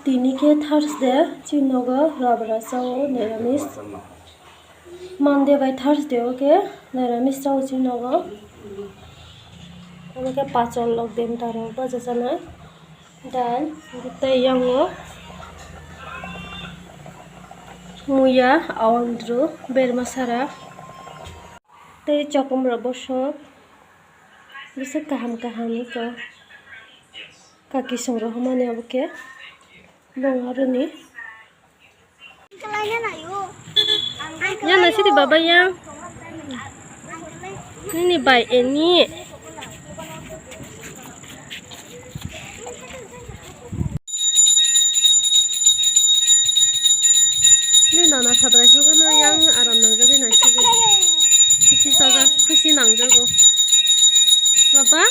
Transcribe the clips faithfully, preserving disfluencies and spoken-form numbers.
Tini khe Thursday, chini nogo rabra chao, niramis. Monday bai Thursday o khe niramis chao chini nogo. Omo khe pachol rok, demta rok baja janai. Dal, tei yango muya, awandru, bermasara, tei chokomrok bosok. Bwswk kaham kaham eko. Kaki songrok hwnmani abo khe bong aroni. Yang naisidi baba yang. Nini bai eni. Ni nana sadrai sogano yang aram nangjagwi naisidi. Khusi sajak, khusi nangjago. Baba,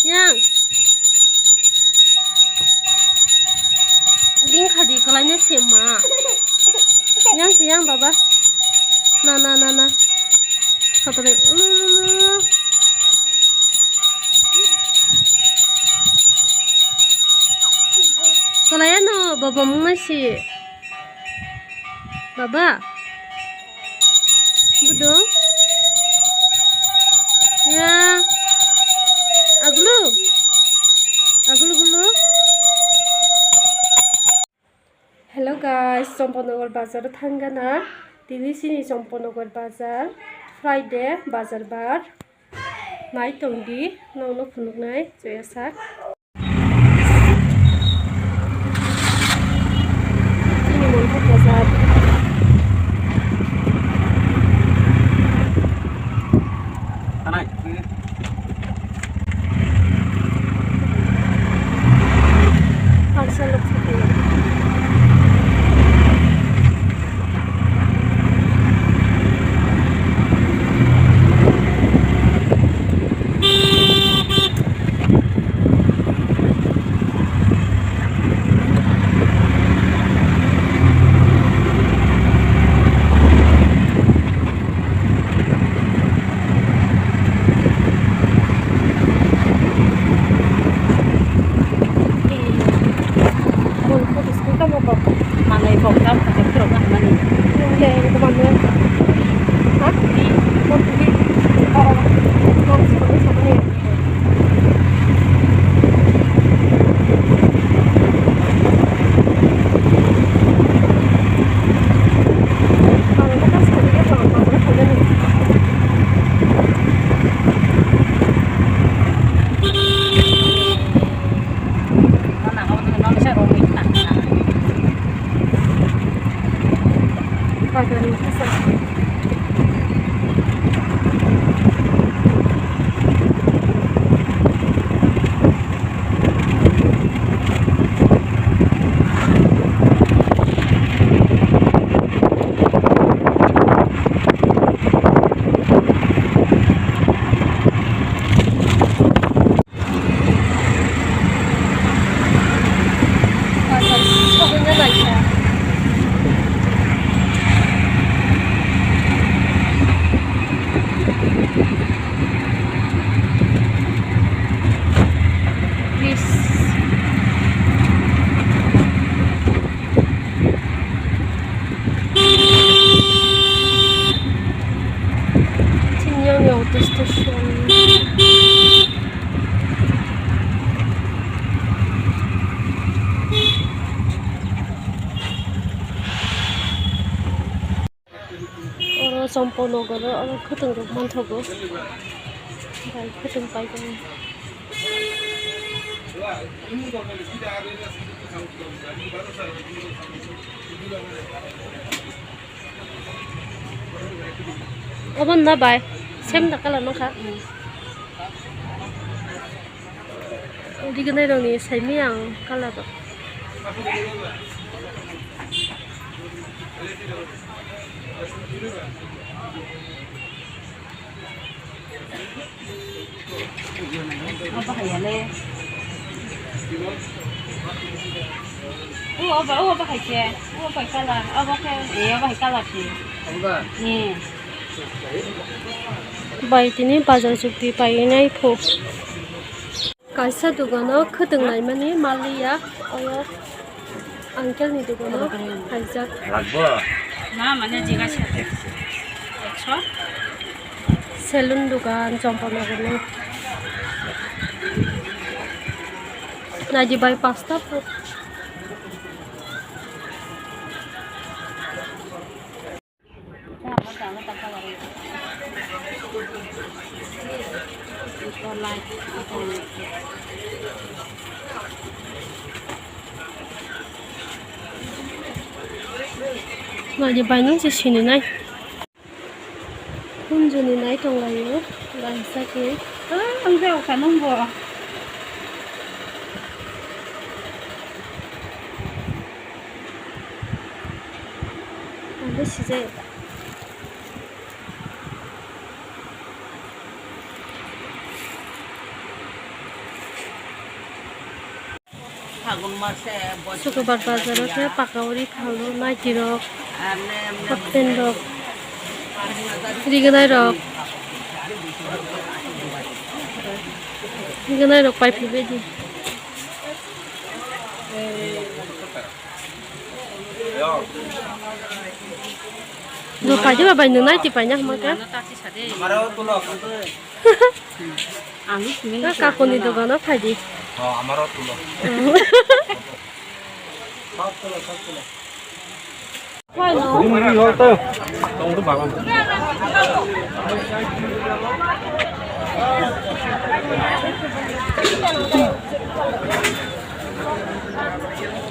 yang. Ding khadi kwlaina se ma. Yang se yang baba. Na, na, na, na. Satole. Kwlaiano baba mungna se. Baba. Budung. Ya. Aglu. Aglu gulu. Hello guys, Champanagar bazar o thangana. Tini sini Champanagar bazar, Friday bazar bar. Nai tongdi, nono phunuknai, joya sak. Chini Monpur bazar. Manwi kok tam khe khorok na hamani. Nung le, nung le, nung le. Ha? Nung le. Oh, oh. Nung le. Chini auto station. Oro Champanagar o oro khwtwng rok manthogo. Bai khwtwng paikha. Obo na bai, same da colour nokha. Rignai rokni saimanya ang colour rok. Obo hai ya le. O, obo, obo hai khe. Obo hai colour. Obo khe, e, obo hai colour khe. E. Bai tini bazar chukti painai phu. Kaisa dogano khwtwng naimani maliya. Oyo. Uncle ni dukano phaijak. Lagbo? Na, mane jiga se. Ekso. Salon dukan Champanagar ni. Naidi bai pasta. Naidi bai nung se sini nai. Kunjuni nai tong laio, laisa ke. Ah, ang tei oksa nung bo. Ang tei sijai. Sukubar bazaro khe pakauri phalo, naiti rok, hot pant rok, rignai rok, rignai rok pai phaibai di. Bo paidi ba bai nung naiti paina hama khe. Ang simi na kakuni dogano phaidi. Oh, amaro tulo. Sab tulo, sab tulo.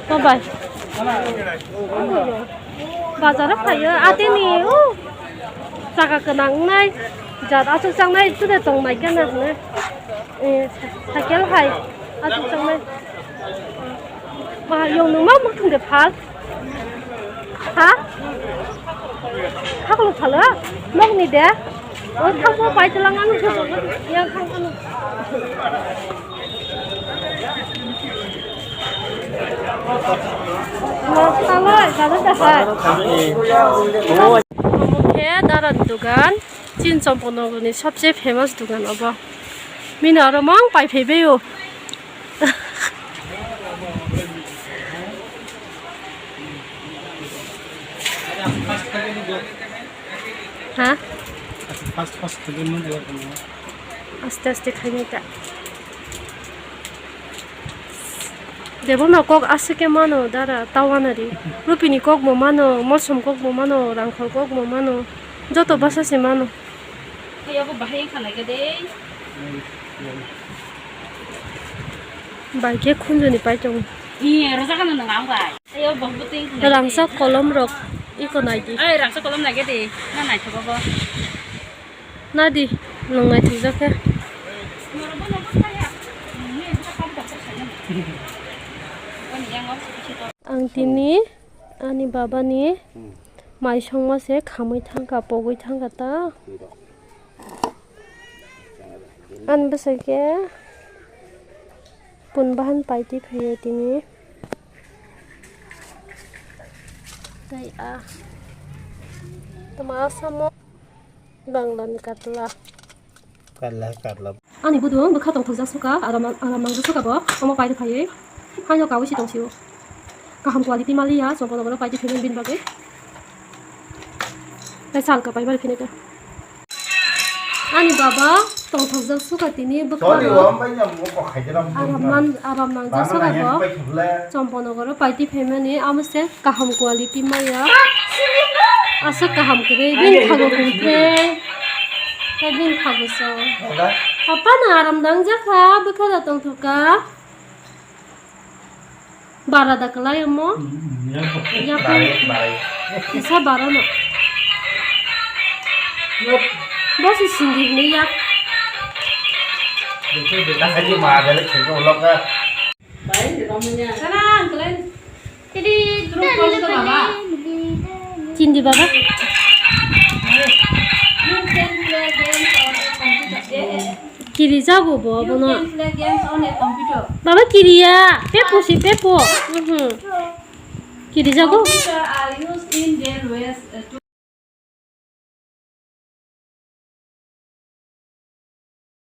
Bye bye. Bazar o phaio, atini, o, jaga gwnang wngnai, jat aswk changnai, tide tong nai khe na hwnwi, e, cycle hai aswk changnai. Ba, yong nung ma muthung de phal? Ha? Haklo phalo? Nokni de? O, thangbo pai tlang ano, yang thang ano. Khe dara ni dogan, chin Champanagar ni sabse famous dogan obo. Bini aro mang pai phai bai o. Ha? Aste aste khaini ta. Debona kok aswk khe mano dara tawana ri. Rupini kok bo mano, molsom kok bo mano, rangkhol kok bo mano. Joto bwsa se mano. Bai khe khunjuni pai tongo. Rangchak kolom rok iko nai di. Oi, rangchak kolom nai khe di. Na naithogo bo. Na di, nwng naithokjak khe. Ang tini ani baba ni mai songma se khamwi thangkha, pogwi thangkha ta. Ani bwsai khe pun bahan paiti phaio tini. Tei a toma asamo bangla ni katla. Katla, katla. Ani budung bwkha tongthokjak suka, aram, aram nangjak suka bo, omo pairi phaiwi. Haino kawi si tongsio. Kaham quality maliya, Champanagar o paiti phaiwi bini bagwi. Tei salka paibar phini ta. Ani baba tongthokjak suka tini bwkha. Sorry, o ambai nya mo ko khaidera mo. Aram nan, aram nangjak suka bo. Champanagar o paiti phaimani amo se kaham quality maya. Aswk kaham kwrwi bini khago kung kwrwi. Tei bini khago so. Papa na aram nangjak kha bwkha da tongthoka. Bara da kwlai omo? Yak. Kisa bara no. Bo se sindir ni yak. Chindi baba. Kiri jago bo abono. Baba kiriya, pepo si pepo. Mhm. Kiri jago. Computer are used in railways, uh, to